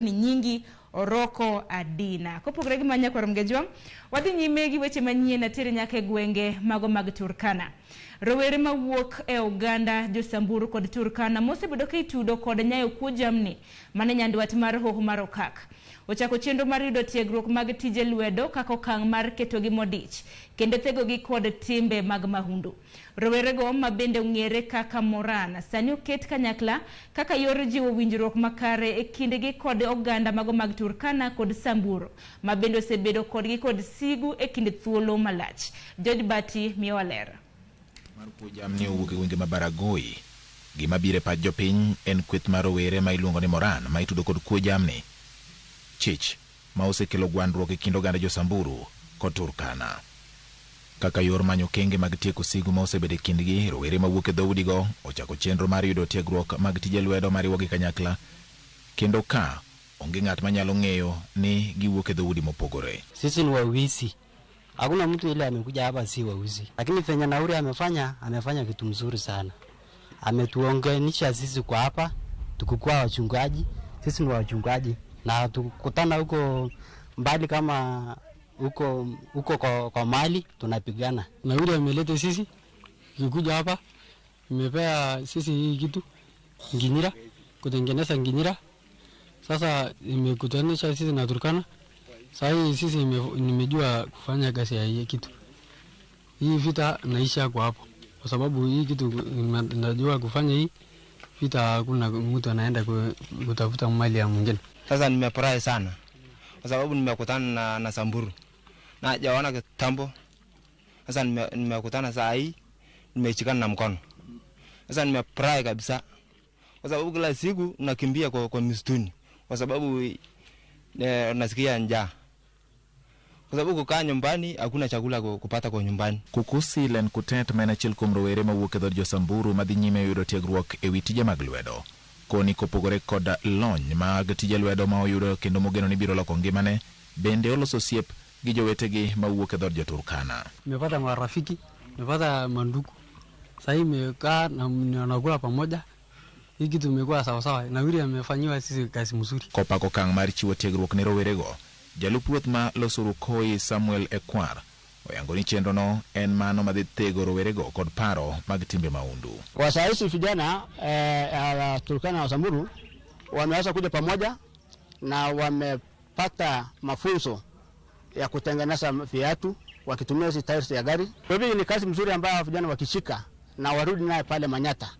Ni nyingi Oroko Adina. Kopogore gi manya kwar Mgejwang', wadhi nyime gi weche manyien atere nyaka e gwenge mago mag Turkana. Rowere mawuok e oganda jo-Samburu kod Turkana mosebedo ka itudo kod nyayo kuo jamni mane nyandwat mar hoho mar Okak. Ochako chenro mar yudo tiegruok mag tije lwedo kaka okang' mar ketogi modich kendo thegogi kod timbe mag mahundu. Rowerego ma bende ong'ere kaka Moran sani oket kanyakla kaka yor jiwo winjruok makare e kindgi kod oganda mago mag Turkana kod Samburu ma bende osebedo kodgi kod sigu e kind thuolo malach. George Bati miyowa ler. Mar kuo jamni owuok e gwenge ma Baragoi. Gima biro e pach jopiny en kweth mar rowere ma iluongo ni Moran ma itudo kod kuo jamni. Chich ma osekelo gwandruok e kind oganda jo-Samburu kod Turkana. Kaka yor manyo okenge mag tieko sigu ma osebedo e kindgi, rowere mawuok e dhoudigo ochako chenro mar yudo tiegruok mag tije lwedo mariwogi kanyakla kendo ka onge ng'at manyalo ng'eyo ni giwuok e dhoudi mopogore. Sisi ni wawizi. Hakuna mtu ile amekuja hapa si wauzi, lakini venye Nauri amefanya, amefanya kitu mzuri sana. Ametuonganisha sisi kwa hapa, tukikuwa wachungaji, sisi ni wachungaji na tukutana huko mbali kama huko huko kwa mali tunapigana. Nauri ameleta sisi kikuja hapa, imepea sisi hii kitu nginyira, kutengeneza nginyira. Sasa imekutanisha sisi na Turkana. Saa hii sisi nimejua kufanya kazi ya hii kitu. Hii vita naisha kwa hapo, kwa sababu hii kitu najua kufanya hii vita, hakuna mtu anaenda kutafuta mali ya mwingine. Sasa nimefurahi sana kwa sababu nimekutana na Samburu na jaona kitambo. Sasa nimekutana saa hii, nimeshikana na mkono. Sasa nimefurahi kabisa kwa sababu kila siku nakimbia kwa msituni kwa sababu nasikia njaa, kwa sababu kukaa nyumbani hakuna chakula kupata kwa nyumbani. Kukusi Lenkutet ma en achiel kuom rowere mawuok e dhood jo-Samburu madhi nyime yudo tiegruok e wi tije mag lwedo. Koni kopogore kod lony mag tije lwedo ma oyudo kendo mogeno ni biro loko ngimane, bende oloso osiep gi jowetegi mawuok e dhood jo-Turkana. Nimepata marafiki, nimepata mandugu. Sasa hii imekaa na nakula pamoja. Hii kitu imekuwa sawa sawa. Nauri amefanyiwa sisi kazi mzuri. Kopako okang' mar chiwo tiegruok ne rowerego, jalup ruoth ma Losurukoi Samuel Ekwar oyango ni chenrono en mano madhi thego rowerego kod paro mag timbe mahundu. Kwa saa hizi vijana Turkana wa Samburu wameweza kuja pamoja na wamepata mafunzo ya kutengeneza viatu wakitumia hizi tairi ya gari. Kwa hivyo ni kazi mzuri ambayo vijana wakishika na warudi naye pale Manyata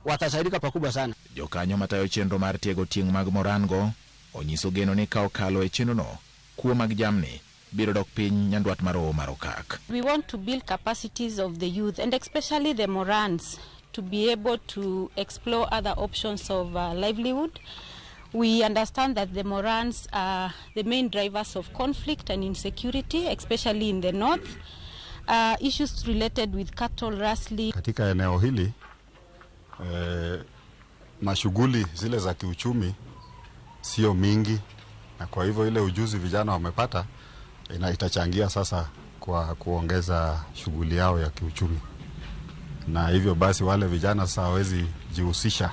watasaidika pakubwa sana. Jokanyo matayo chenro mar tiego tieng' mag Morango onyiso geno ni ka okalo e chenrono, kuo mag jamni biro dok piny nyandwat mar Hoho mar Okak. We want to build capacities of the youth and especially the Morans to be able to explore other options of livelihood. We understand that the Morans are the main drivers of conflict and insecurity, especially in the north. Issues related with cattle rustling. Katika eneo hili mashughuli zile za kiuchumi sio mingi, na kwa hivyo ile ujuzi vijana wamepata itachangia sasa kwa kuongeza shughuli yao ya kiuchumi, na hivyo basi wale vijana sasa hawezi jihusisha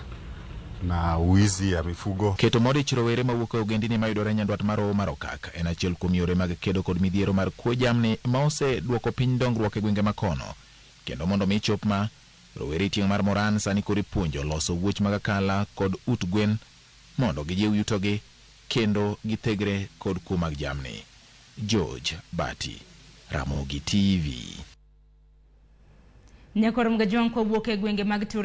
na wizi ya mifugo. Keto modich rowere mawuok e ogendini mayudore nyandwat mar Hoho mar Okak en achiel kuom yore mag kedo kod midhiero mar kuo jamni ma oseduoko piny dongruok e gwenge makono. Kendo mondo mi chop ma, rowere tieng' mar Moran sani koro ipuonjo loso wuoch mag akala kod ut gwen mondo gijiw yutogi kendo githegre kod kuo mag jamni. George Bati, Ramogi TV. Nyakwar Mgajwang' kowuok e gwenge mag Turkana.